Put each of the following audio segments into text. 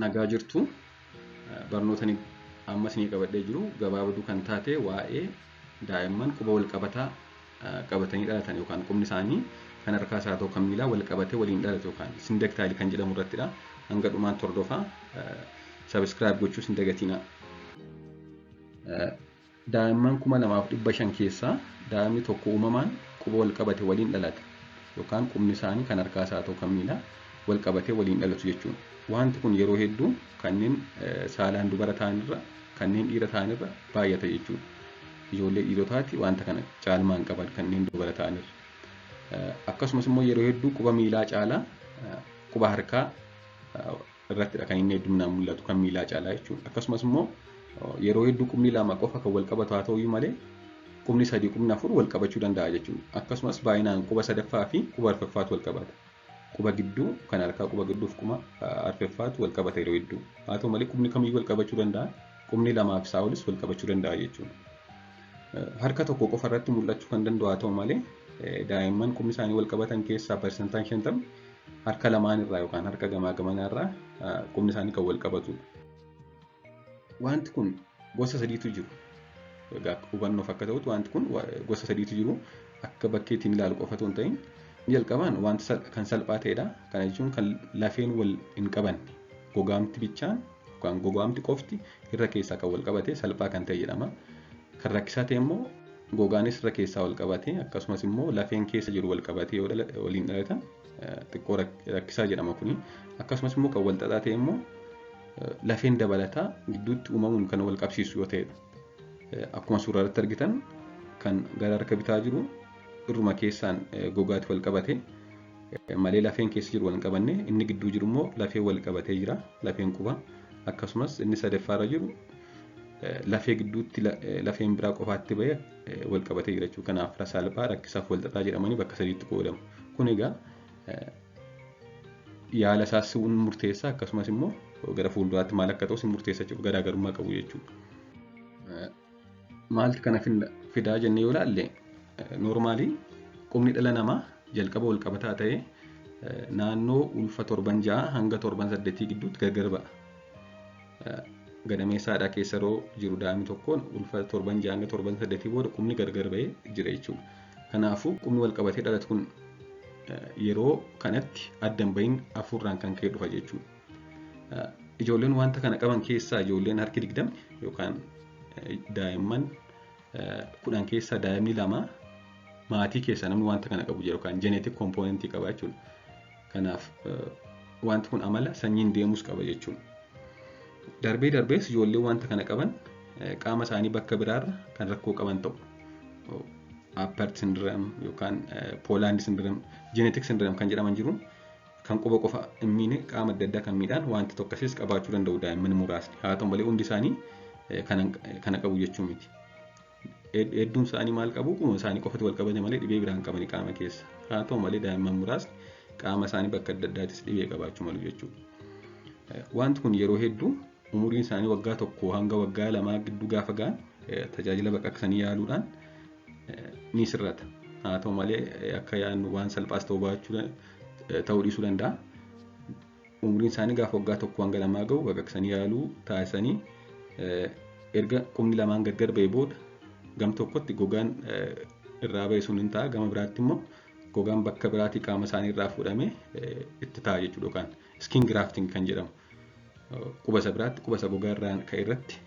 Nagaa jirtu. Barnoota amma isinii qabadhee jiru gabaabduu kan taate waa'ee daa'imman quba wal qabataa qabatanii dhalatan yookaan qubni isaanii kan harkaa isaa ta'u kan miilaa wal qabatee waliin dhalatu yookaan syndactyly kan jedhamu irrattidha. Hanga dhumaatti hordofaa. Subscribe gochuus hin dagatinaa. Daa'imman 2500 keessaa daa'imni tokko uumamaan quba wal qabate waliin dhalata yookaan qubni isaanii kan harkaa isaa ta'u kan miilaa wal qabatee waliin dhalatu jechuudha. Wanti kun yeroo hedduu kanneen saalaan dubara ta'anirra kanneen dhiira ta'anirra baay'ata jechuudha. Ijoollee dhiirotaati wanta kana caalmaan qaban kanneen dubara ta'anirra. Akkasumas immoo yeroo hedduu quba miilaa caalaa quba harkaa irrattidha kan inni hedduminaan mul'atu kan miilaa caalaa jechuudha. Akkasumas immoo yeroo hedduu qubni lama qofa kan wal qabatu haa ta'uyyuu malee qubni sadii, qubni afur wal qabachuu danda'a jechuudha. Akkasumas baay'inaan quba sadaffaa fi quba arfaffaatu wal qabata. Quba gidduu kan harkaa quba gidduuf quba arfaffaatu wal qabata yeroo hedduu. Haa ta'u malee qubni kamiyyuu wal qabachuu danda'a. Qubni lamaa fi isaa olis wal qabachuu danda'a jechuudha. Harka tokko qofa irratti mul'achuu kan danda'u haa ta'u malee daa'imman qubni isaanii wal qabatan keessaa 50% harka lamaan irraa yookaan harka gamaa gamanaa irraa qubni isaanii kan wal qabatudha. Wanti kun gosa sadiitu jiru. Egaa hubannoof akka ta'utti wanti kun gosa sadiitu jiru. Akka bakkeetiin ilaalu qofa otoo hin ta'in jalqabaan wanta kan salphaa ta'edha. Kana jechuun kan lafeen wal hin qabanne gogaamti bichaan yookaan gogaamti qofti irra keessaa kan wal qabate salphaa kan ta'e jedhama. Kan rakkisaa ta'e immoo gogaanis irra keessaa wal qabate akkasumas immoo lafeen keessa jiru wal qabate yoo waliin dhalatan xiqqoo rakkisaa jedhama kuni. Akkasumas immoo kan wal xaxaa ta'e immoo lafeen dabalataa gidduutti uumamuun kan wal qabsiisu yoo ta'edha. Akkuma suuraa irratti argitan kan gara harka bitaa jiru irruma keessaan gogaatti wal qabate malee lafeen keessa jiru wal hin qabanne, inni gidduu jiru immoo lafee wal qabatee jira, lafeen quba. Akkasumas inni sadaffaarra jiru lafee gidduutti lafeen biraa qofaatti bahee wal qabatee jira jechuudha. Kanaaf salphaa, rakkisaaf wal xaxaa jedhamanii bakka sadiitti qoodamu. Kun egaa yaala isaas murteessa, akkasumas immoo gara fuulduraatti maal akka ta'us murteessa jechuudha. Garaagarummaa qabu jechuudha. Maaltu kana fidaa jennee yoo ilaalle, normally qubni dhala namaa jalqaba wal qabataa ta'ee naannoo ulfa torban 6 hanga torban 8 gidduutti gargar ba'a. Gadameessa haadhaa keessa yeroo jiru daa'imni tokkoon ulfa torban 6 hanga torban 8 booda qubni gargar ba'ee jira jechuudha. Kanaafuu qubni wal qabatee dhalatu kun yeroo kanatti adda hin bahin hafuurraan kan ka'e dhufa jechuudha. Ijoolleen wanta kana qaban keessaa ijoolleen harki 20 yookaan daa'imman 10 keessaa daa'imni 2 maatii keessaa namni wanta kana qabu jira yookaan genetic componentii qaba jechuudha. Kanaaf wanti kun amala sanyiin deemus qaba jechuudha. Darbee darbees ijoolleen wanta kana qaban qaama isaanii bakka biraarra kan rakkoo qaban ta'u. Apert syndrome yookaan Poland syndrome, genetic syndrome kan jedhaman jiru. Kan quba qofa hin miine qaama adda addaa kan miidhaan wanta tokkosiis qabaachuu danda'u daa'imman muraasni. Haa ta'u malee hundi isaanii kana qabu jechuu miti. Hedduun isaanii maal qabu? Qubuma isaanii qofatu wal qabate malee dhibee biraan qabani qaama keessa. Haa ta'u malee daa'imman muraasni qaama isaanii bakka adda addaatis dhibee qabaachuu malu jechuudha. Wanti kun yeroo hedduu umuriin isaanii waggaa 1 hanga waggaa 2 gidduu gaafa ga'an tajaajila baqaqsanii yaaluudhaan ni sirrata. Haa ta'u malee akka yaadnu waan salphaas ta'uu baachuu ta'uu dhiisuu danda'a. Umuriin isaanii gaafa waggaa 1 hanga 2 ga'u baqaqsanii yaaluu taasisanii erga qubni lamaan gargar ba'e booda gam tokkotti gogaan irraa ba'e sun hin ta'a, gama biraatti immoo gogaan bakka biraatii qaama isaanii irraa fuudhamee itti ta'a jechuudha yookaan skin grafting kan jedhamu. Quba isa biraatti quba isa gogaa irraa ka'e irratti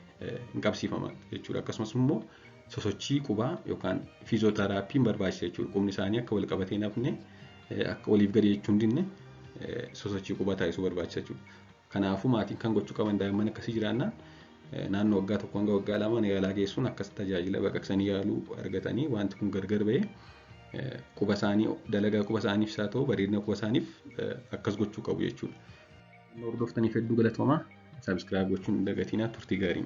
hin qabsiifama jechuudha. Akkasumas immoo sosochii qubaa yookaan fiizooteraapiin barbaachisa jechuudha. Qubni isaanii akka wal qabatee hin hafne, akka waliif gadi jechuu hin dinne sosochii qubaa taasisuu barbaachisa jechuudha. Kanaafuu maatiin kan gochuu qaban daa'imman akkasii jiraannaan naannoo waggaa 1 hanga waggaa 2 yaalaa geessuun akkas tajaajila baqaqsanii yaaluu argatanii wanti kun gargar ba'ee quba isaanii dalagaa quba isaaniif isaa ta'u bareedina quba isaaniif akkas gochuu qabu jechuudha. Hordoftaniif hedduu galatoomaa. Subscribe gochuun hin dagatinaa. Turtii gaarii.